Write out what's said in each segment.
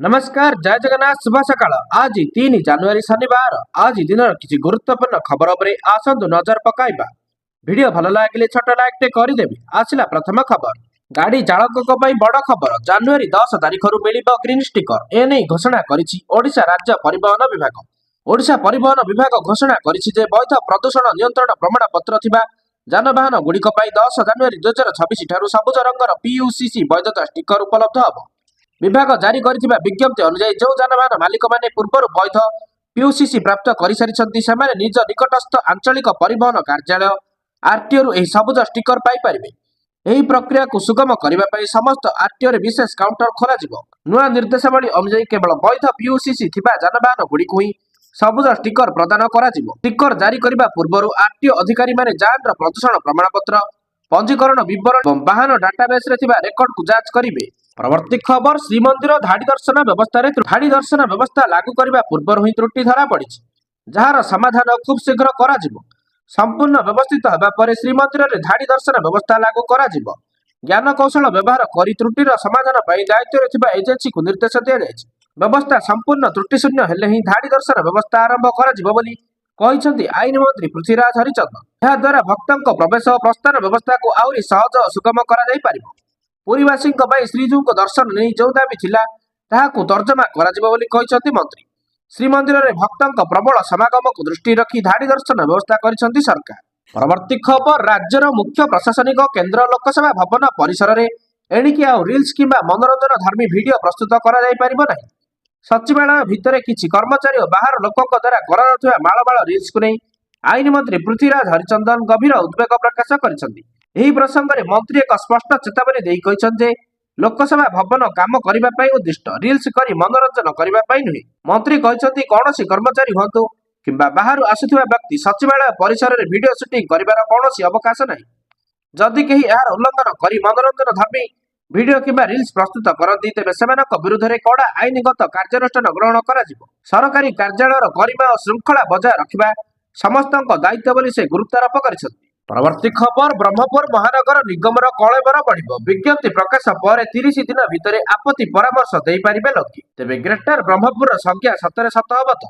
ନମସ୍କାର, ଜୟ ଜଗନ୍ନାଥ, ଶୁଭ ସକାଳ। ଆଜି 3 ଜାନୁଆରୀ, ଶନିବାର। ଆଜି ଦିନର କିଛି ଗୁରୁତ୍ୱପୂର୍ଣ୍ଣ ଖବର ଉପରେ ଆସନ୍ତୁ ନଜର ପକାଇବା। ଭିଡିଓ ଭଲ ଲାଗିଲେ ଛୋଟ ଲାଇକ୍ ଟେ କରିଦେବେ। ଆସିଲା ପ୍ରଥମ ଖବର। ଗାଡି ଚାଳକଙ୍କ ପାଇଁ ବଡ ଖବର। ଜାନୁଆରୀ 10 ତାରିଖରୁ ମିଳିବ ଗ୍ରୀନ ଷ୍ଟିକର। ଏନେଇ ଘୋଷଣା କରିଛି ଓଡ଼ିଶା ରାଜ୍ୟ ପରିବହନ ବିଭାଗ। ଓଡ଼ିଶା ପରିବହନ ବିଭାଗ ଘୋଷଣା କରିଛି ଯେ ବୈଧ ପ୍ରଦୂଷଣ ନିୟନ୍ତ୍ରଣ ପ୍ରମାଣପତ୍ର ଥିବା ଯାନବାହନ ଗୁଡ଼ିକ ପାଇଁ 10 ଜାନୁଆରୀ 2026 ଠାରୁ ସବୁଜ ରଙ୍ଗର ପିୟୁସିସି ବୈଧତା ଷ୍ଟିକର ଉପଲବ୍ଧ ହେବ। ବିଭାଗ ଜାରି କରିଥିବା ବିଜ୍ଞପ୍ତି ଅନୁଯାୟୀ, ଯେଉଁ ଯାନବାହନ ମାଲିକମାନେ ପୂର୍ବରୁ ବୈଧ ପିୟୁସିସି ପ୍ରାପ୍ତ କରିସାରିଛନ୍ତି, ସେମାନେ ନିଜ ନିକଟସ୍ଥ ଆଞ୍ଚଳିକ ପରିବହନ କାର୍ଯ୍ୟାଳୟ, ଆରଟିଓରୁ ଏହି ସବୁଜ ଷ୍ଟିକର ପାଇପାରିବେ। ଏହି ପ୍ରକ୍ରିୟାକୁ ସୁଗମ କରିବା ପାଇଁ ସମସ୍ତ ଆରଟିଓରେ ବିଶେଷ କାଉଣ୍ଟର ଖୋଲାଯିବ। ନୂଆ ନିର୍ଦ୍ଦେଶାବଳୀ ଅନୁଯାୟୀ, କେବଳ ବୈଧ ପିୟୁସିସି ଥିବା ଯାନବାହନ ଗୁଡ଼ିକୁ ହିଁ ସବୁଜ ଷ୍ଟିକର ପ୍ରଦାନ କରାଯିବ। ଷ୍ଟିକର ଜାରି କରିବା ପୂର୍ବରୁ ଆରଟିଓ ଅଧିକାରୀମାନେ ଯାନର ପ୍ରଦୂଷଣ ପ୍ରମାଣପତ୍ର, ପଞ୍ଜୀକରଣ ବିବରଣୀ ଏବଂ ବାହନ ଡାଟାବେସରେ ଥିବା ରେକର୍ଡକୁ ଯାଞ୍ଚ କରିବେ। ପରବର୍ତ୍ତୀ ଖବର। ଶ୍ରୀମନ୍ଦିର ଧାଡ଼ି ଦର୍ଶନ ବ୍ୟବସ୍ଥାରେ ଧାଡ଼ି ଦର୍ଶନ ବ୍ୟବସ୍ଥା ଲାଗୁ କରିବା ପୂର୍ବରୁ ହିଁ ତ୍ରୁଟି ଧରାପଡ଼ିଛି, ଯାହାର ସମାଧାନ ଖୁବ୍ ଶୀଘ୍ର କରାଯିବ। ସମ୍ପୂର୍ଣ୍ଣ ବ୍ୟବସ୍ଥିତ ହେବା ପରେ ଶ୍ରୀମନ୍ଦିରରେ ଧାଡ଼ି ଦର୍ଶନ ବ୍ୟବସ୍ଥା ଲାଗୁ କରାଯିବ। ଜ୍ଞାନକୌଶଳ ବ୍ୟବହାର କରି ତ୍ରୁଟିର ସମାଧାନ ପାଇଁ ଦାୟିତ୍ୱରେ ଥିବା ଏଜେନ୍ସିକୁ ନିର୍ଦ୍ଦେଶ ଦିଆଯାଇଛି। ବ୍ୟବସ୍ଥା ସମ୍ପୂର୍ଣ୍ଣ ତ୍ରୁଟିଶୂନ୍ୟ ହେଲେ ହିଁ ଧାଡ଼ି ଦର୍ଶନ ବ୍ୟବସ୍ଥା ଆରମ୍ଭ କରାଯିବ ବୋଲି କହିଛନ୍ତି ଆଇନ ମନ୍ତ୍ରୀ ପୃଥ୍ୱୀରାଜ ହରିଚନ୍ଦନ। ଏହାଦ୍ୱାରା ଭକ୍ତଙ୍କ ପ୍ରବେଶ ଓ ପ୍ରସ୍ଥାନ ବ୍ୟବସ୍ଥାକୁ ଆହୁରି ସହଜ ଓ ସୁଗମ କରାଯାଇପାରିବ। ପୁରୀବାସୀଙ୍କ ପାଇଁ ଶ୍ରୀଜୀଉଙ୍କ ଦର୍ଶନ ନେଇ ଯେଉଁ ଦାବି ଥିଲା, ତାହାକୁ ତର୍ଜମା କରାଯିବ ବୋଲି କହିଛନ୍ତି ମନ୍ତ୍ରୀ। ଶ୍ରୀମନ୍ଦିରରେ ଭକ୍ତଙ୍କ ପ୍ରବଳ ସମାଗମକୁ ଦୃଷ୍ଟି ରଖି ଧାଡ଼ି ଦର୍ଶନ ବ୍ୟବସ୍ଥା କରିଛନ୍ତି ସରକାର। ପରବର୍ତ୍ତୀ ଖବର। ରାଜ୍ୟର ମୁଖ୍ୟ ପ୍ରଶାସନିକ କେନ୍ଦ୍ର ଲୋକସେବା ଭବନ ପରିସରରେ ଏଣିକି ଆଉ ରିଲ୍ସ କିମ୍ବା ମନୋରଞ୍ଜନ ଧର୍ମୀ ଭିଡିଓ ପ୍ରସ୍ତୁତ କରାଯାଇପାରିବ ନାହିଁ। ସଚିବାଳୟ ଭିତରେ କିଛି କର୍ମଚାରୀ ଓ ବାହାର ଲୋକଙ୍କ ଦ୍ୱାରା କରାଯାଉଥିବା ମାଳ ମାଳ ରିଲ୍ସକୁ ନେଇ ଆଇନ ମନ୍ତ୍ରୀ ପୃଥ୍ୱୀରାଜ ହରିଚନ୍ଦନ ଗଭୀର ଉଦ୍ବେଗ ପ୍ରକାଶ କରିଛନ୍ତି। ଏହି ପ୍ରସଙ୍ଗରେ ମନ୍ତ୍ରୀ ଏକ ସ୍ପଷ୍ଟ ଚେତାବନୀ ଦେଇ କହିଛନ୍ତି ଯେ ଲୋକସେବା ଭବନ କାମ କରିବା ପାଇଁ ଉଦ୍ଦିଷ୍ଟ, ରିଲ୍ସ କରି ମନୋରଞ୍ଜନ କରିବା ପାଇଁ ନୁହେଁ। ମନ୍ତ୍ରୀ କହିଛନ୍ତି, କୌଣସି କର୍ମଚାରୀ ହୁଅନ୍ତୁ କିମ୍ବା ବାହାରୁ ଆସୁଥିବା ବ୍ୟକ୍ତି, ସଚିବାଳୟ ପରିସରରେ ଭିଡିଓ ସୁଟିଂ କରିବାର କୌଣସି ଅବକାଶ ନାହିଁ। ଯଦି କେହି ଏହାର ଉଲ୍ଲଂଘନ କରି ମନୋରଞ୍ଜନ ଧର୍ମୀ ଭିଡିଓ କିମ୍ବା ରିଲ୍ସ ପ୍ରସ୍ତୁତ କରନ୍ତି, ତେବେ ସେମାନଙ୍କ ବିରୁଦ୍ଧରେ କଡ଼ା ଆଇନଗତ କାର୍ଯ୍ୟାନୁଷ୍ଠାନ ଗ୍ରହଣ କରାଯିବ। ସରକାରୀ କାର୍ଯ୍ୟାଳୟର ଗରିମା ଓ ଶୃଙ୍ଖଳା ବଜାୟ ରଖିବା ସମସ୍ତଙ୍କ ଦାୟିତ୍ୱ ବୋଲି ସେ ଗୁରୁତ୍ୱାରୋପ କରିଛନ୍ତି। ପରବର୍ତ୍ତୀ ଖବର। ବ୍ରହ୍ମପୁର ମହାନଗର ନିଗମର କଳେବର ବଢିବ। ବିଜ୍ଞପ୍ତି ପ୍ରକାଶ ପରେ 30 ଦିନ ଭିତରେ ଆପତ୍ତି ପରାମର୍ଶ ଦେଇପାରିବେ ଲୋକେ। ତେବେ ଗ୍ରେଟର ବ୍ରହ୍ମପୁରର ସଂଜ୍ଞା ସତରେ ସତ ହେବ ତ?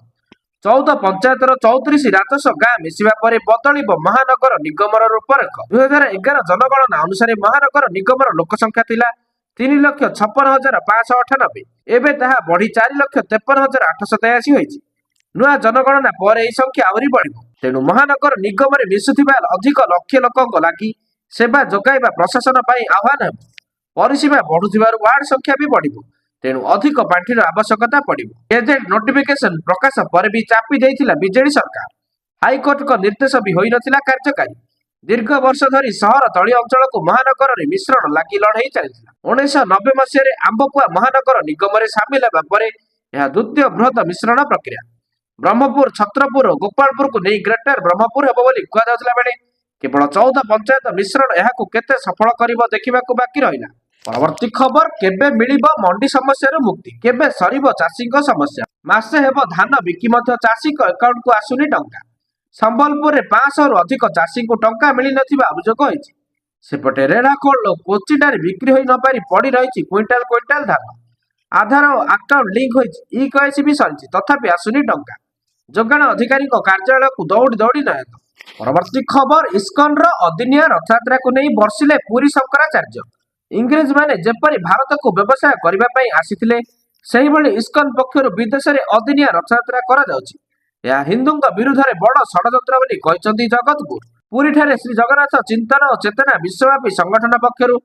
14 ପଞ୍ଚାୟତର 34 ରାଜସ୍ୱ ଗାଁ ମିଶିବା ପରେ ବଦଳିବ ମହାନଗର ନିଗମର ରୂପରେଖ। 2011 ଜନଗଣନା ଅନୁସାରେ ମହାନଗର ନିଗମର ଲୋକ ସଂଖ୍ୟା ଥିଲା 3,56,598। ଏବେ ତାହା ବଢି 4,53,883 ହୋଇଛି। ନୂଆ ଜନଗଣନା ପରେ ଏହି ସଂଖ୍ୟା ଆହୁରି ବଢିବ। ତେଣୁ ମହାନଗର ନିଗମରେ ମିଶୁଥିବା ଅଧିକ ଲକ୍ଷ ଲୋକଙ୍କ ଲାଗି ସେବା ଯୋଗାଇବା ପ୍ରଶାସନ ପାଇଁ ଆହ୍ୱାନ ହେବ। ପରିସୀମା ବଢୁଥିବାରୁ ୱାର୍ଡ ସଂଖ୍ୟା ବି ବଢିବ। ତେଣୁ ଅଧିକ ପାଣ୍ଠିର ଆବଶ୍ୟକତା ପଡିବ। ଗେଜେଟ ନୋଟିଫିକେସନ ପ୍ରକାଶ ପରେ ବି ଚାପି ଦେଇଥିଲା ବିଜେଡି ସରକାର। ହାଇକୋର୍ଟଙ୍କ ନିର୍ଦ୍ଦେଶ ବି ହୋଇନଥିଲା କାର୍ଯ୍ୟକାରୀ। ଦୀର୍ଘ ବର୍ଷ ଧରି ସହର ତଳି ଅଞ୍ଚଳକୁ ମହାନଗରରେ ମିଶ୍ରଣ ଲାଗି ଲଢେଇ ଚାଲିଥିଲା। 1990 ମସିହାରେ ଆମ୍ବପୁଆ ମହାନଗର ନିଗମରେ ସାମିଲ ହେବା ପରେ ଏହା ଦ୍ୱିତୀୟ ବୃହତ ମିଶ୍ରଣ ପ୍ରକ୍ରିୟା। ବ୍ରହ୍ମପୁର, ଛତ୍ରପୁର ଓ ଗୋପାଳପୁରକୁ ନେଇ ଗ୍ରେଟର ବ୍ରହ୍ମପୁର ହେବ ବୋଲି କୁହାଯାଉଥିଲା ବେଳେ କେବଳ 14 ପଞ୍ଚାୟତ ମିଶ୍ରଣ ଏହାକୁ କେତେ ସଫଳ କରିବ, ଦେଖିବାକୁ ବାକି ରହିଲା। ପରବର୍ତ୍ତୀ ଖବର। କେବେ ମିଳିବ ମଣ୍ଡି ସମସ୍ୟାରୁ ମୁକ୍ତି? କେବେ ସରିବ ଚାଷୀଙ୍କ ସମସ୍ୟା? ମାସେ ହେବ ଧାନ ବିକି ମଧ୍ୟ ଚାଷୀଙ୍କ ଆକାଉଣ୍ଟକୁ ଆସୁନି ଟଙ୍କା। ସମ୍ବଲପୁରରେ 500ରୁ ଅଧିକ ଚାଷୀଙ୍କୁ ଟଙ୍କା ମିଳିନଥିବା ଅଭିଯୋଗ ହୋଇଛି। ସେପଟେ ରେଢ଼ାଖୋଲ ଓ କୋଚିଣ୍ଡାରେ ବିକ୍ରି ହୋଇ ନପାରି ପଡି ରହିଛି କୁଇଣ୍ଟାଲ କୁଇଣ୍ଟାଲ ଧାନ। ଆଧାର ଓ ଆକାଉଣ୍ଟ ଲିଙ୍କ ହୋଇଛି, ଇ କେୱାଇସି ବି ସରିଛି, ତଥାପି ଆସୁନି ଟଙ୍କା। ଯୋଗାଣ ଅଧିକାରୀଙ୍କ କାର୍ଯ୍ୟାଳୟକୁ ଦୌଡ଼ି ଦୌଡ଼ି ନୟାନ୍ତ। ପରବର୍ତ୍ତୀ ଖବର। ଇସ୍କନର ଅଦିନିଆ ରଥଯାତ୍ରାକୁ ନେଇ ବର୍ଷିଲେ ପୁରୀ ଶଙ୍କରାଚାର୍ଯ୍ୟ। ଇଂରେଜମାନେ ଯେପରି ଭାରତକୁ ବ୍ୟବସାୟ କରିବା ପାଇଁ ଆସିଥିଲେ, ସେହିଭଳି ଇସ୍କନ ପକ୍ଷରୁ ବିଦେଶରେ ଅଦିନିଆ ରଥଯାତ୍ରା କରାଯାଉଛି। ଏହା ହିନ୍ଦୁଙ୍କ ବିରୁଦ୍ଧରେ ବଡ଼ ଷଡ଼ଯନ୍ତ୍ର ବୋଲି କହିଛନ୍ତି ଜଗତଗୁରୁ। ପୁରୀଠାରେ ଶ୍ରୀ ଜଗନ୍ନାଥ ଚିନ୍ତନ ଓ ଚେତନା ବିଶ୍ୱବ୍ୟାପୀ ସଂଗଠନ ପକ୍ଷରୁ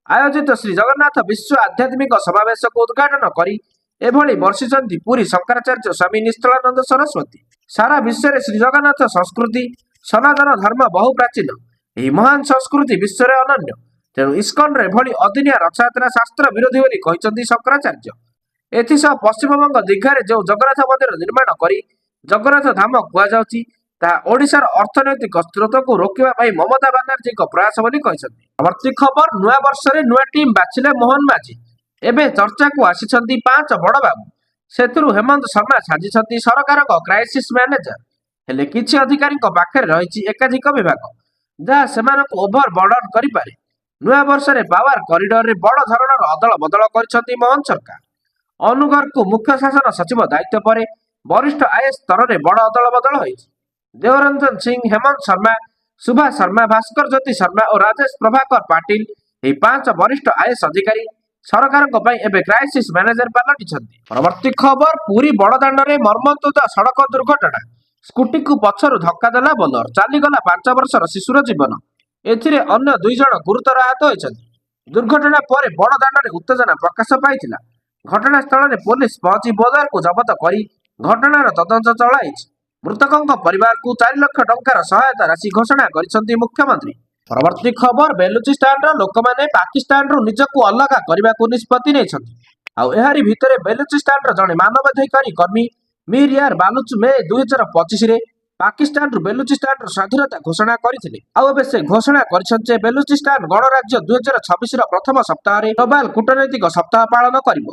ଆୟୋଜିତ ଶ୍ରୀ ଜଗନ୍ନାଥ ବିଶ୍ୱ ଆଧ୍ୟାତ୍ମିକ ସମାବେଶକୁ ଉଦ୍ଘାଟନ କରି ଏଭଳି ବର୍ଷିଛନ୍ତି ପୁରୀ ଶଙ୍କରାଚାର୍ଯ୍ୟ ସ୍ୱାମୀ ନିଶ୍ଚଳାନନ୍ଦ ସରସ୍ୱତୀ। ସାରା ବିଶ୍ୱରେ ଶ୍ରୀ ଜଗନ୍ନାଥ ସଂସ୍କୃତି, ସନାତନ ଧର୍ମ ବହୁ ପ୍ରାଚୀନ। ଏହି ମହାନ ସଂସ୍କୃତି ବିଶ୍ୱରେ ଅନନ୍ୟ। ତେଣୁ ଇସ୍କନର ଏଭଳି ଅଦିନିଆ ରଥଯାତ୍ରା ଶାସ୍ତ୍ର ବିରୋଧୀ ବୋଲି କହିଛନ୍ତି ଶଙ୍କରାଚାର୍ଯ୍ୟ। ଏଥିସହ ପଶ୍ଚିମବଙ୍ଗ ଦୀଘାରେ ଯେଉଁ ଜଗନ୍ନାଥ ମନ୍ଦିର ନିର୍ମାଣ କରି ଜଗନ୍ନାଥ ଧାମ କୁହାଯାଉଛି, ତାହା ଓଡ଼ିଶାର ଅର୍ଥନୈତିକ ସ୍ରୋତକୁ ରୋକିବା ପାଇଁ ମମତା ବାନାର୍ଜୀଙ୍କ ପ୍ରୟାସ ବୋଲି କହିଛନ୍ତି। ପରବର୍ତ୍ତୀ ଖବର। ନୂଆ ବର୍ଷରେ ନୂଆ ଟିମ୍ ବାଛିଲେ ମୋହନ ମାଝୀ। ଏବେ ଚର୍ଚ୍ଚାକୁ ଆସିଛନ୍ତି ପାଞ୍ଚ ବଡ଼ ବାବୁ। ସେଥିରୁ ହେମନ୍ତ ଶର୍ମା ସାଜିଛନ୍ତି ସରକାରଙ୍କ କ୍ରାଇସିସ୍ ମ୍ୟାନେଜର। ହେଲେ କିଛି ଅଧିକାରୀଙ୍କ ପାଖରେ ରହିଛି ଏକାଧିକ ବିଭାଗ, ଯାହା ସେମାନଙ୍କୁ ଓଭର ବର୍ଡନ କରିପାରେ। ନୂଆ ବର୍ଷରେ ପାୱାର କରିଡରରେ ବଡ଼ ଧରଣର ଅଦଳ ବଦଳ କରିଛନ୍ତି ମୋହନ ସରକାର। ଅନୁ ଗର୍ଗଙ୍କୁ ମୁଖ୍ୟ ଶାସନ ସଚିବ ଦାୟିତ୍ୱ ପରେ ବରିଷ୍ଠ ଆଇଏଏସ୍ ସ୍ତରରେ ବଡ଼ ଅଦଳବଦଳ ହୋଇଛି। ଦେଓରଞ୍ଜନ ସିଂ, ହେମନ୍ତ ଶର୍ମା, ସୁଭାଷ ଶର୍ମା, ଭାସ୍କର ଜ୍ୟୋତି ଶର୍ମା ଓ ରାଜେଶ ପ୍ରଭାକର ପାଟିଲ, ଏହି ପାଞ୍ଚ ବରିଷ୍ଠ ଆଇଏଏସ୍ ଅଧିକାରୀ ସରକାରଙ୍କ ପାଇଁ ଏବେ କ୍ରାଇସିସ୍ ମ୍ୟାନେଜର ପାଲଟିଛନ୍ତି। ପରବର୍ତ୍ତୀ ଖବର, ପୁରୀ ବଡ଼ଦାଣ୍ଡରେ ମର୍ମନ୍ତୁଦ ସଡ଼କ ଦୁର୍ଘଟଣା। ସ୍କୁଟିକୁ ପଛରୁ ଧକ୍କା ଦେଲା ବୋଲର, ଚାଲିଗଲା 5 ବର୍ଷର ଶିଶୁର ଜୀବନ। ଏଥିରେ ଅନ୍ୟ 2 ଜଣ ଗୁରୁତର ଆହତ ହୋଇଛନ୍ତି। ଦୁର୍ଘଟଣା ପରେ ବଡ଼ଦାଣ୍ଡରେ ଉତ୍ତେଜନା ପ୍ରକାଶ ପାଇଥିଲା। ଘଟଣାସ୍ଥଳରେ ପୋଲିସ ପହଞ୍ଚି ବୋଲରକୁ ଜବତ କରି ଘଟଣାର ତଦନ୍ତ ଚଳାଇଛି। ମୃତକଙ୍କ ପରିବାରକୁ 4 ଲକ୍ଷ ଟଙ୍କାର ସହାୟତା ରାଶି ଘୋଷଣା କରିଛନ୍ତି ମୁଖ୍ୟମନ୍ତ୍ରୀ। ପରବର୍ତ୍ତୀ ଖବର, ବେଲୁଚିସ୍ତାନର ଲୋକମାନେ ପାକିସ୍ତାନରୁ ନିଜକୁ ଅଲଗା କରିବାକୁ ନିଷ୍ପତ୍ତି ନେଇଛନ୍ତି। ଆଉ ଏହାରି ଭିତରେ ବେଲୁଚିସ୍ତାନର ଜଣେ ମାନବାଧିକାରୀ କର୍ମୀ ମୀର ୟାର ବାଲୁଚ ମେ 2025ରେ ପାକିସ୍ତାନରୁ ବେଲୁଚିସ୍ତାନର ସ୍ୱାଧୀନତା ଘୋଷଣା କରିଥିଲେ। ଆଉ ଏବେ ସେ ଘୋଷଣା କରିଛନ୍ତି ଯେ ବେଲୁଚିସ୍ତାନ ଗଣରାଜ୍ୟ 2026ର ପ୍ରଥମ ସପ୍ତାହରେ ଗ୍ଲୋବାଲ କୂଟନୈତିକ ସପ୍ତାହ ପାଳନ କରିବ,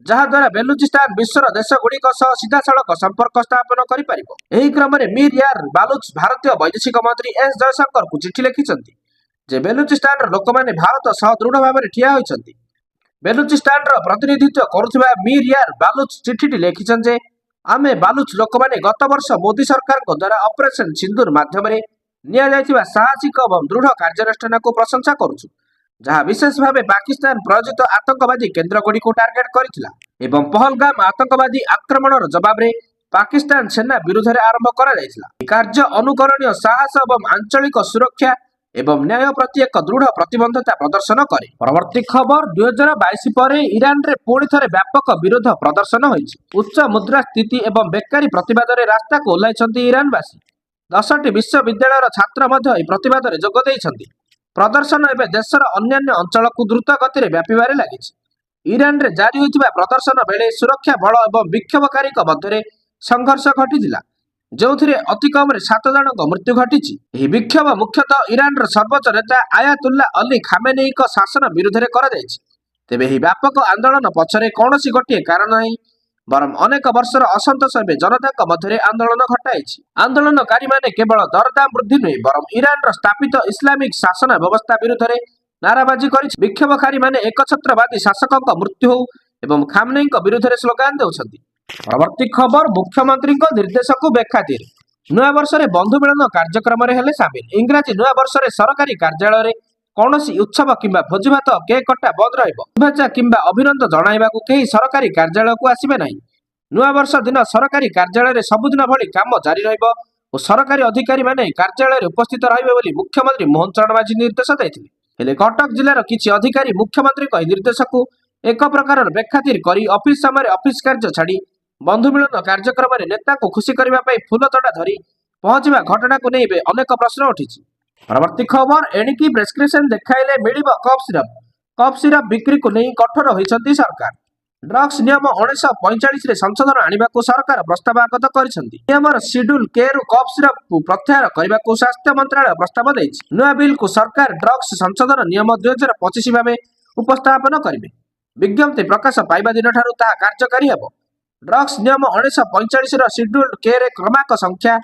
ଯାହାଦ୍ୱାରା ବେଲୁଚିସ୍ତାନ ବିଶ୍ୱର ଦେଶଗୁଡ଼ିକ ସହ ସିଧାସଳଖ ସମ୍ପର୍କ ସ୍ଥାପନ କରିପାରିବ। ଏହି କ୍ରମରେ ମୀର ୟାର ବାଲୁଚ ଭାରତୀୟ ବୈଦେଶିକ ମନ୍ତ୍ରୀ ଏସ୍ ଜୟଶଙ୍କରଙ୍କୁ ଚିଠି ଲେଖିଛନ୍ତି ଯେ ବେଲୁଚିସ୍ତାନର ଲୋକମାନେ ଭାରତ ସହ ଦୃଢ଼ ଭାବରେ ଠିଆ ହୋଇଛନ୍ତି। ବେଲୁଚିସ୍ତାନର ପ୍ରତିନିଧିତ୍ୱ କରୁଥିବା ମୀର ୟାର ବାଲୁଚ ଚିଠିଟି ଲେଖିଛନ୍ତି ଯେ ଆମେ ବାଲୁଚ ଲୋକମାନେ ଗତ ବର୍ଷ ମୋଦି ସରକାରଙ୍କ ଦ୍ୱାରା ଅପରେସନ ସିନ୍ଦୁର ମାଧ୍ୟମରେ ନିଆଯାଇଥିବା ସାହସିକ ଏବଂ ଦୃଢ଼ କାର୍ଯ୍ୟାନୁଷ୍ଠାନକୁ ପ୍ରଶଂସା କରୁଛୁ, ଯାହା ବିଶେଷ ଭାବେ ପାକିସ୍ତାନ ପ୍ରାୟୋଜିତ ଆତଙ୍କବାଦୀ କେନ୍ଦ୍ରଗୁଡ଼ିକୁ ଟାର୍ଗେଟ କରିଥିଲା ଏବଂ ପହଲଗାମ ଆତଙ୍କବାଦୀ ଆକ୍ରମଣର ଜବାବରେ ପାକିସ୍ତାନ ସେନା ବିରୁଦ୍ଧରେ ଆରମ୍ଭ କରାଯାଇଥିଲା। ଏହି କାର୍ଯ୍ୟ ଅନୁକରଣୀୟ ସାହସ ଏବଂ ଆଞ୍ଚଳିକ ସୁରକ୍ଷା ଏବଂ ନ୍ୟାୟ ପ୍ରତି ଏକ ଦୃଢ଼ ପ୍ରତିବଦ୍ଧତା ପ୍ରଦର୍ଶନ କରେ। ପରବର୍ତ୍ତୀ ଖବର, 2022 ପରେ ଇରାନରେ ପୁଣି ଥରେ ବ୍ୟାପକ ବିରୋଧ ପ୍ରଦର୍ଶନ ହୋଇଛି। ଉଚ୍ଚ ମୁଦ୍ରାସ୍ଫୀତି ଏବଂ ବେକାରୀ ପ୍ରତିବାଦରେ ରାସ୍ତାକୁ ଓହ୍ଲାଇଛନ୍ତି ଇରାନବାସୀ। 10ଟି ବିଶ୍ୱବିଦ୍ୟାଳୟର ଛାତ୍ର ମଧ୍ୟ ଏହି ପ୍ରତିବାଦରେ ଯୋଗ ଦେଇଛନ୍ତି। ପ୍ରଦର୍ଶନ ଏବେ ଦେଶର ଅନ୍ୟାନ୍ୟ ଅଞ୍ଚଳକୁ ଦ୍ରୁତ ଗତିରେ ବ୍ୟାପିବାରେ ଲାଗିଛି। ଇରାନରେ ଜାରି ହୋଇଥିବା ପ୍ରଦର୍ଶନ ବେଳେ ସୁରକ୍ଷା ବଳ ଏବଂ ବିକ୍ଷୋଭକାରୀଙ୍କ ମଧ୍ୟରେ ସଂଘର୍ଷ ଘଟିଥିଲା, ଯେଉଁଥିରେ ଅତି କମରେ ସାତ ଜଣଙ୍କ ମୃତ୍ୟୁ ଘଟିଛି। ଏହି ବିକ୍ଷୋଭ ମୁଖ୍ୟତଃ ଇରାନର ସର୍ବୋଚ୍ଚ ନେତା ଆୟାତୁଲ୍ଲା ଅଲି ଖାମେନେଇଙ୍କ ଶାସନ ବିରୁଦ୍ଧରେ କରାଯାଇଛି। ତେବେ ଏହି ବ୍ୟାପକ ଆନ୍ଦୋଳନ ପଛରେ କୌଣସି ଗୋଟିଏ କାରଣ ନାହିଁ, ବରଂ ଅନେକ ବର୍ଷର ଅସନ୍ତୋଷ ଏବେ ଜନତାଙ୍କ ମଧ୍ୟରେ ଆନ୍ଦୋଳନ ଘଟାଇଛି। ଆନ୍ଦୋଳନକାରୀମାନେ କେବଳ ଦରଦାମ ବୃଦ୍ଧି ନୁହେଁ, ବରଂ ଇରାନର ସ୍ଥାପିତ ଇସଲାମିକ ଶାସନ ବ୍ୟବସ୍ଥା ବିରୁଦ୍ଧରେ ନାରାବାଜି କରିଛି। ବିକ୍ଷୋଭକାରୀମାନେ ଏକଛତ୍ରବାଦୀ ଶାସକଙ୍କ ମୃତ୍ୟୁ ହେଉ ଏବଂ ଖାମନେଇଙ୍କ ବିରୁଦ୍ଧରେ ସ୍ଲୋଗାନ ଦେଉଛନ୍ତି। ପରବର୍ତ୍ତୀ ଖବର, ମୁଖ୍ୟମନ୍ତ୍ରୀଙ୍କ ନିର୍ଦ୍ଦେଶକୁ ବେଖାତିର, ନୂଆବର୍ଷରେ ବନ୍ଧୁ ମିଳନ କାର୍ଯ୍ୟକ୍ରମରେ ହେଲେ ସାମିଲ। ଇଂରାଜୀ ନୂଆବର୍ଷରେ ସରକାରୀ କାର୍ଯ୍ୟାଳୟରେ କୌଣସି ଉତ୍ସବ କିମ୍ବା ଭୋଜିଭାତ, କେକ୍ କଟା ବନ୍ଦ ରହିବ। ଶୁଭେଚ୍ଛା କିମ୍ବା ଅଭିନନ୍ଦନ ଜଣାଇବାକୁ କେହି ସରକାରୀ କାର୍ଯ୍ୟାଳୟକୁ ଆସିବେ ନାହିଁ। ନୂଆବର୍ଷ ଦିନ ସରକାରୀ କାର୍ଯ୍ୟାଳୟରେ ସବୁଦିନ ଭଳି କାମ ଜାରି ରହିବ ଓ ସରକାରୀ ଅଧିକାରୀମାନେ କାର୍ଯ୍ୟାଳୟରେ ଉପସ୍ଥିତ ରହିବେ ବୋଲି ମୁଖ୍ୟମନ୍ତ୍ରୀ ମୋହନ ଚରଣ ମାଝୀ ନିର୍ଦ୍ଦେଶ ଦେଇଥିଲେ। ହେଲେ କଟକ ଜିଲ୍ଲାର କିଛି ଅଧିକାରୀ ମୁଖ୍ୟମନ୍ତ୍ରୀଙ୍କ ଏହି ନିର୍ଦ୍ଦେଶକୁ ଏକ ପ୍ରକାରର ବେଖାତିର କରି ଅଫିସ ସମୟରେ ଅଫିସ କାର୍ଯ୍ୟ ଛାଡ଼ି ବନ୍ଧୁ ମିଳନ କାର୍ଯ୍ୟକ୍ରମରେ ନେତାଙ୍କୁ ଖୁସି କରିବା ପାଇଁ ଫୁଲ ତୋଡ଼ା ଧରି ପହଞ୍ଚିବା ଘଟଣାକୁ ନେଇ ଏବେ ଅନେକ ପ୍ରଶ୍ନ ଉଠିଛି। ପରବର୍ତ୍ତୀ ଖବର, ଏଣିକି ପ୍ରେସକ୍ରିପସନ ଦେଖାଇଲେ ମିଳିବ କଫ୍ ସିରପ୍। କଫ୍ ସିରପ୍ ବିକ୍ରିକୁ ନେଇ କଠୋର ହୋଇଛନ୍ତି ସରକାର। ଡ୍ରଗ୍ସ ନିୟମ 1945ରେ ସଂଶୋଧନ ଆଣିବାକୁ ସରକାର ପ୍ରସ୍ତାବ ଆଗତ କରିଛନ୍ତି। ନିୟମର ସିଡ୍ୟୁଲ କେ ରୁ କଫ୍ ସିରପକୁ ପ୍ରତ୍ୟାହାର କରିବାକୁ ସ୍ୱାସ୍ଥ୍ୟ ମନ୍ତ୍ରାଳୟ ପ୍ରସ୍ତାବ ଦେଇଛି। ନୂଆ ବିଲ୍କୁ ସରକାର ଡ୍ରଗ୍ସ ସଂଶୋଧନ ନିୟମ 2025 ଭାବେ ଉପସ୍ଥାପନ କରିବେ। ବିଜ୍ଞପ୍ତି ପ୍ରକାଶ ପାଇବା ଦିନଠାରୁ ତାହା କାର୍ଯ୍ୟକାରୀ ହେବ। ଡ୍ରଗ୍ସ ନିୟମ 1945ର ସିଡ୍ୟୁଲ କେ ରେ କ୍ରମାଙ୍କ ସଂଖ୍ୟା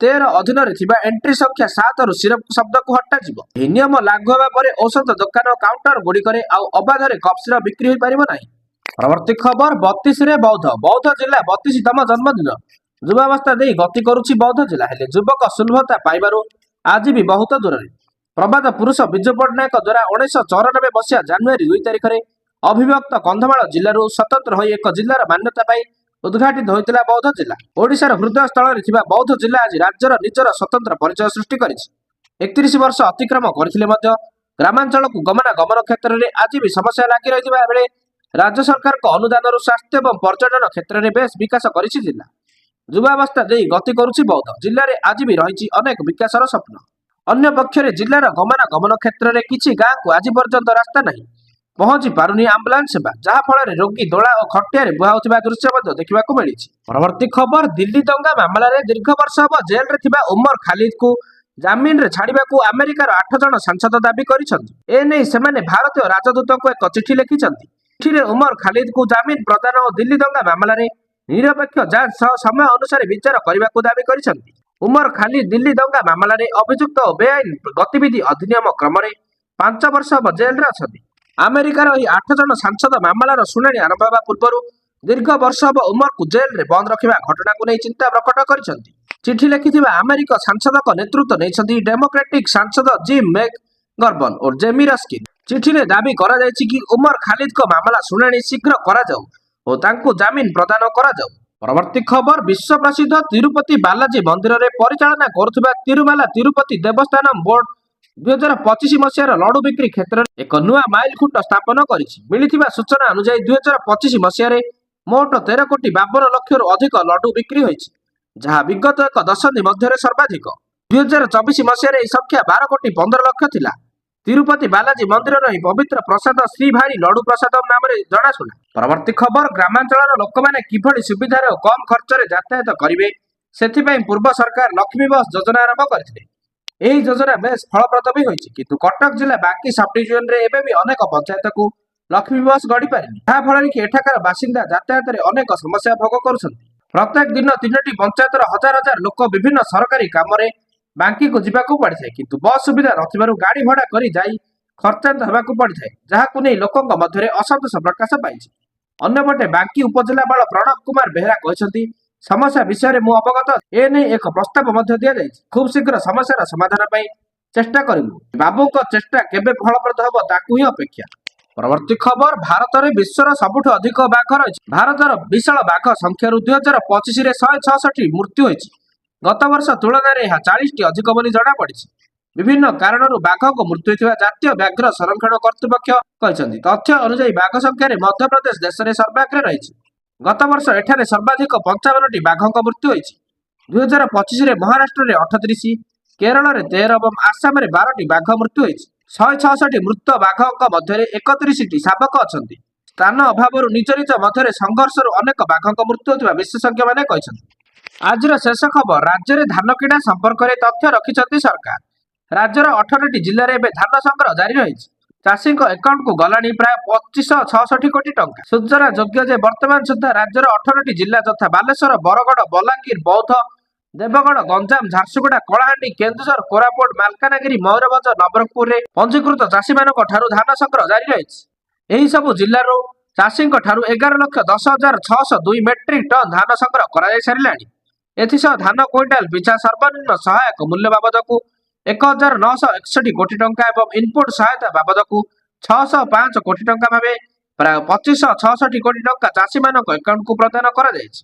13 ଅଧୀନରେ ଥିବା ଏଣ୍ଟ୍ରି ସଂଖ୍ୟା 7ରୁ ସିରପ ଶବ୍ଦକୁ ହଟାଯିବ। ଏହି ନିୟମ ଲାଗୁ ହେବା ପରେ ଔଷଧ ଦୋକାନ କାଉଣ୍ଟର ଗୁଡ଼ିକରେ ଆଉ ଅବାଧରେ କଫ୍ ସିରପ ବିକ୍ରି ହୋଇପାରିବ ନାହିଁ। ପରବର୍ତ୍ତୀ ଖବର, 32ରେ ବୌଦ୍ଧ। ବୌଦ୍ଧ ଜିଲ୍ଲା 32ତମ ଜନ୍ମଦିନ। ଯୁବାବସ୍ଥା ଦେଇ ଗତି କରୁଛି ବୌଦ୍ଧ ଜିଲ୍ଲା। ହେଲେ ଯୁବକ ସୁଲଭତା ପାଇବାରୁ ଆଜି ବି ବହୁତ ଦୂରରେ। ପ୍ରବାଦ ପୁରୁଷ ବିଜୁ ପଟ୍ଟନାୟକ ଦ୍ୱାରା 1994 ମସିହା ଜାନୁଆରୀ 2 ତାରିଖରେ ଅବିଭକ୍ତ କନ୍ଧମାଳ ଜିଲ୍ଲାରୁ ସ୍ୱତନ୍ତ୍ର ହୋଇ ଏକ ଜିଲ୍ଲାର ମାନ୍ୟତା ପାଇ ଉଦ୍ଘାଟିତ ହୋଇଥିଲା ବୌଦ୍ଧ ଜିଲ୍ଲା। ଓଡ଼ିଶାର ହୃଦୟ ସ୍ଥଳରେ ଥିବା ବୌଦ୍ଧ ଜିଲ୍ଲା ଆଜି ରାଜ୍ୟର ନିଜର ସ୍ୱତନ୍ତ୍ର ପରିଚୟ ସୃଷ୍ଟି କରିଛି। 31 ବର୍ଷ ଅତିକ୍ରମ କରିଥିଲେ ମଧ୍ୟ ଗ୍ରାମାଞ୍ଚଳକୁ ଗମନାଗମନ କ୍ଷେତ୍ରରେ ଆଜି ବି ସମସ୍ୟା ଲାଗି ରହିଥିବା ବେଳେ ରାଜ୍ୟ ସରକାରଙ୍କ ଅନୁଦାନରୁ ସ୍ୱାସ୍ଥ୍ୟ ଏବଂ ପର୍ଯ୍ୟଟନ କ୍ଷେତ୍ରରେ ବେଶ ବିକାଶ କରିଛି ଜିଲ୍ଲା। ଯୁବାବସ୍ଥା ଦେଇ ଗତି କରୁଛି ବୌଦ୍ଧ ଜିଲ୍ଲାରେ ଆଜି ବି ରହିଛି ଅନେକ ବିକାଶର ସ୍ୱପ୍ନ। ଅନ୍ୟପକ୍ଷରେ ଜିଲ୍ଲାର ଗମନାଗମନ କ୍ଷେତ୍ରରେ କିଛି ଗାଁକୁ ଆଜି ପର୍ଯ୍ୟନ୍ତ ରାସ୍ତା ନାହିଁ। ପହଞ୍ଚି ପାରୁନି ଆମ୍ବୁଲାନ୍ସ ସେବା, ଯାହା ଫଳରେ ରୋଗୀ ଦୋଳା ଓ ଖଟିଆରେ ବୁହାଉଥିବା ଦୃଶ୍ୟ ମଧ୍ୟ ଦେଖିବାକୁ ମିଳିଛି। ପରବର୍ତ୍ତୀ ଖବର, ଦିଲ୍ଲୀ ଦଙ୍ଗା ମାମଲାରେ ଦୀର୍ଘ ବର୍ଷ ହେବ ଜେଲରେ ଥିବା ଉମର ଖାଲିଦକୁ ଜାମିନରେ ଛାଡ଼ିବାକୁ ଆମେରିକାର ଆଠ ଜଣ ସାଂସଦ ଦାବି କରିଛନ୍ତି। ଏନେଇ ସେମାନେ ଭାରତୀୟ ରାଜଦୂତଙ୍କୁ ଏକ ଚିଠି ଲେଖିଛନ୍ତି। ଚିଠିରେ ଉମର ଖାଲିଦକୁ ଜାମିନ ପ୍ରଦାନ ଓ ଦିଲ୍ଲୀ ଦଙ୍ଗା ମାମଲାରେ ନିରପେକ୍ଷ ଯାଞ୍ଚ ସହ ସମୟ ଅନୁସାରେ ବିଚାର କରିବାକୁ ଦାବି କରିଛନ୍ତି। ଉମର ଖାଲିଦ ଦିଲ୍ଲୀ ଦଙ୍ଗା ମାମଲାରେ ଅଭିଯୁକ୍ତ ଓ ବେଆଇନ ଗତିବିଧି ଅଧିନିୟମ କ୍ରମରେ 5 ବର୍ଷ ହେବ ଜେଲରେ ଅଛନ୍ତି। ଆମେରିକାର ଏହି ଆଠ ଜଣ ସାଂସଦ ମାମଲାର ଶୁଣାଣି ଆରମ୍ଭ ହେବା ପୂର୍ବରୁ ଦୀର୍ଘ ବର୍ଷ ହେବ ଉମରକୁ ଜେଲରେ ବନ୍ଦ ରଖିବା ଘଟଣାକୁ ନେଇ ଚିନ୍ତା ପ୍ରକଟ କରିଛନ୍ତି। ଚିଠି ଲେଖିଥିବା ଆମେରିକ ସାଂସଦଙ୍କ ନେତୃତ୍ୱ ନେଇଛନ୍ତି ଡେମୋକ୍ରାଟିକ ସାଂସଦ ଜିମ୍ ମେକ୍ ଗର୍ବନ ଓ ଜେମି ରସ୍କିନ୍। ଚିଠିରେ ଦାବି କରାଯାଇଛି କି ଉମର ଖାଲିଦଙ୍କ ମାମଲା ଶୁଣାଣି ଶୀଘ୍ର କରାଯାଉ ଓ ତାଙ୍କୁ ଜାମିନ ପ୍ରଦାନ କରାଯାଉ। ପରବର୍ତ୍ତୀ ଖବର, ବିଶ୍ୱ ପ୍ରସିଦ୍ଧ ତିରୁପତି ବାଲାଜୀ ମନ୍ଦିରରେ ପରିଚାଳନା କରୁଥିବା ତିରୁମାଲା ତିରୁପତି ଦେବସ୍ଥାନମ ବୋର୍ଡ 2025 ମସିହାର ଲଡୁ ବିକ୍ରି କ୍ଷେତ୍ରରେ ଏକ ନୂଆ ମାଇଲଖୁଣ୍ଟ ସ୍ଥାପନ କରିଛି। ମିଳିଥିବା ସୂଚନା ଅନୁଯାୟୀ, 2025 ମସିହାରେ ମୋଟ 13 କୋଟି 52 ଲକ୍ଷରୁ ଅଧିକ ଲଡୁ ବିକ୍ରି ହୋଇଛି, ଯାହା ବିଗତ ଏକ ଦଶନ୍ଧି ମଧ୍ୟରେ ସର୍ବାଧିକ। 2024 ମସିହାରେ ଏହି ସଂଖ୍ୟା 12 କୋଟି 15 ଲକ୍ଷ ଥିଲା। ତିରୁପତି ବାଲାଜୀ ମନ୍ଦିରର ଏହି ପବିତ୍ର ପ୍ରସାଦ ଶ୍ରୀଭାରି ଲଡୁ ପ୍ରସାଦ ନାମରେ ଜଣାଶୁଣା। ପରବର୍ତ୍ତୀ ଖବର, ଗ୍ରାମାଞ୍ଚଳର ଲୋକମାନେ କିଭଳି ସୁବିଧାରେ ଓ କମ୍ ଖର୍ଚ୍ଚରେ ଯାତାୟାତ କରିବେ, ସେଥିପାଇଁ ପୂର୍ବ ସରକାର ଲକ୍ଷ୍ମୀ ବସ୍ ଯୋଜନା ଆରମ୍ଭ କରିଥିଲେ। ଏହି ଯୋଜନା ବେଶ ଫଳପ୍ରଦ ବି ହୋଇଛି। କିନ୍ତୁ କଟକ ଜିଲ୍ଲା ବାଙ୍କି ସବ୍ ଡିଭିଜନରେ ଏବେ ବି ଅନେକ ପଞ୍ଚାୟତକୁ ଲକ୍ଷ୍ମୀ ବସ୍ ଗଡ଼ି ପାରିନି, ଯାହାଫଳରେ କି ଏଠାକାର ବାସିନ୍ଦା ଯାତାୟାତରେ ଅନେକ ସମସ୍ୟା ଭୋଗ କରୁଛନ୍ତି। ପ୍ରତ୍ୟେକ ଦିନ ତିନୋଟି ପଞ୍ଚାୟତର ହଜାର ହଜାର ଲୋକ ବିଭିନ୍ନ ସରକାରୀ କାମରେ ବାଙ୍କିକୁ ଯିବାକୁ ପଡ଼ିଥାଏ। କିନ୍ତୁ ବସ୍ ସୁବିଧା ନଥିବାରୁ ଗାଡ଼ି ଭଡ଼ା କରି ଯାଇ ଖର୍ଚ୍ଚାନ୍ତ ହେବାକୁ ପଡ଼ିଥାଏ, ଯାହାକୁ ନେଇ ଲୋକଙ୍କ ମଧ୍ୟରେ ଅସନ୍ତୋଷ ପ୍ରକାଶ ପାଇଛି। ଅନ୍ୟପଟେ ବାଙ୍କି ଉପଜିଲ୍ଲାପାଳ ପ୍ରଣବ କୁମାର ବେହେରା କହିଛନ୍ତି, ସମସ୍ୟା ବିଷୟରେ ମୁଁ ଅବଗତ। ଏ ନେଇ ଏକ ପ୍ରସ୍ତାବ ମଧ୍ୟ ଦିଆଯାଇଛି। ଖୁବ୍ ଶୀଘ୍ର ସମସ୍ୟାର ସମାଧାନ ପାଇଁ ଚେଷ୍ଟା କରିବୁ। ବାବୁଙ୍କ ଚେଷ୍ଟା କେବେ ଫଳପ୍ରଦ ହେବ, ତାକୁ ହିଁ ଅପେକ୍ଷା। ପରବର୍ତ୍ତୀ ଖବର, ଭାରତରେ ବିଶ୍ୱର ସବୁଠୁ ଅଧିକ ବାଘ ରହିଛି। ଭାରତର ବିଶାଳ ବାଘ ସଂଖ୍ୟାରୁ 2025ରେ 166 ମୃତ୍ୟୁ ହୋଇଛି। ଗତ ବର୍ଷ ତୁଳନାରେ ଏହା 40ଟି ଅଧିକ ବୋଲି ଜଣାପଡ଼ିଛି। ବିଭିନ୍ନ କାରଣରୁ ବାଘଙ୍କ ମୃତ୍ୟୁ ହୋଇଥିବା ଜାତୀୟ ବ୍ୟାଘ୍ର ସଂରକ୍ଷଣ କର୍ତ୍ତୃପକ୍ଷ କହିଛନ୍ତି। ତଥ୍ୟ ଅନୁଯାୟୀ, ବାଘ ସଂଖ୍ୟାରେ ମଧ୍ୟପ୍ରଦେଶ ଦେଶରେ ସର୍ବାଗ୍ରେ ରହିଛି। ଗତ ବର୍ଷ ଏଠାରେ ସର୍ବାଧିକ 55ଟି ବାଘଙ୍କ ମୃତ୍ୟୁ ହୋଇଛି। 2025ରେ ମହାରାଷ୍ଟ୍ରରେ 38, କେରଳରେ 13 ଏବଂ ଆସାମରେ 12ଟି ବାଘ ମୃତ୍ୟୁ ହୋଇଛି। 166 ମୃତ ବାଘଙ୍କ ମଧ୍ୟରେ 31ଟି ଶାବକ ଅଛନ୍ତି। ସ୍ଥାନ ଅଭାବରୁ ନିଜ ନିଜ ମଧ୍ୟରେ ସଂଘର୍ଷରୁ ଅନେକ ବାଘଙ୍କ ମୃତ୍ୟୁ ହୋଇଥିବା ବିଶେଷଜ୍ଞମାନେ କହିଛନ୍ତି। ଆଜିର ଶେଷ ଖବର, ରାଜ୍ୟରେ ଧାନ କିଣା ସମ୍ପର୍କରେ ତଥ୍ୟ ରଖିଛନ୍ତି ସରକାର। ରାଜ୍ୟର 18ଟି ଜିଲ୍ଲାରେ ଏବେ ଧାନ ସଂଗ୍ରହ ଜାରି ରହିଛି। ଚାଷୀଙ୍କ ଆକାଉଣ୍ଟକୁ ଗଲାଣି ପ୍ରାୟ 2566 କୋଟି ଟଙ୍କା। ସୂଚନା ଯୋଗ୍ୟ ଯେ ବର୍ତ୍ତମାନ ସୁଦ୍ଧା ରାଜ୍ୟର 18ଟି ଜିଲ୍ଲା ଯଥା ବାଲେଶ୍ୱର, ବରଗଡ଼, ବଲାଙ୍ଗୀର, ବୌଦ୍ଧ, ଦେବଗଡ଼, ଗଞ୍ଜାମ, ଝାରସୁଗୁଡ଼ା, କଳାହାଣ୍ଡି, କେନ୍ଦୁଝର, କୋରାପୁଟ, ମାଲକାନଗିରି, ମୟୂରଭଞ୍ଜ, ନବରଙ୍ଗପୁରରେ ପଞ୍ଜୀକୃତ ଚାଷୀମାନଙ୍କ ଠାରୁ ଧାନ ସଂଗ୍ରହ ଜାରି ରହିଛି। ଏହି ସବୁ ଜିଲ୍ଲାରୁ ଚାଷୀଙ୍କ ଠାରୁ 11,10,602 ମେଟ୍ରିକ ଟନ୍ ଧାନ ସଂଗ୍ରହ କରାଯାଇ ସାରିଲାଣି। ଏଥିସହ ଧାନ କୁଇଣ୍ଟାଲ ପିଛା ସର୍ବନିମ୍ନ ସହାୟକ ମୂଲ୍ୟ ବାବଦକୁ 1961 କୋଟି ଟଙ୍କା ଏବଂ ଇନପୁଟ ସହାୟତା ବାବଦକୁ 605 କୋଟି ଟଙ୍କା ଭାବେ ପ୍ରାୟ 2566 କୋଟି ଟଙ୍କା ଚାଷୀମାନଙ୍କ ଆକାଉଣ୍ଟକୁ ପ୍ରଦାନ କରାଯାଇଛି।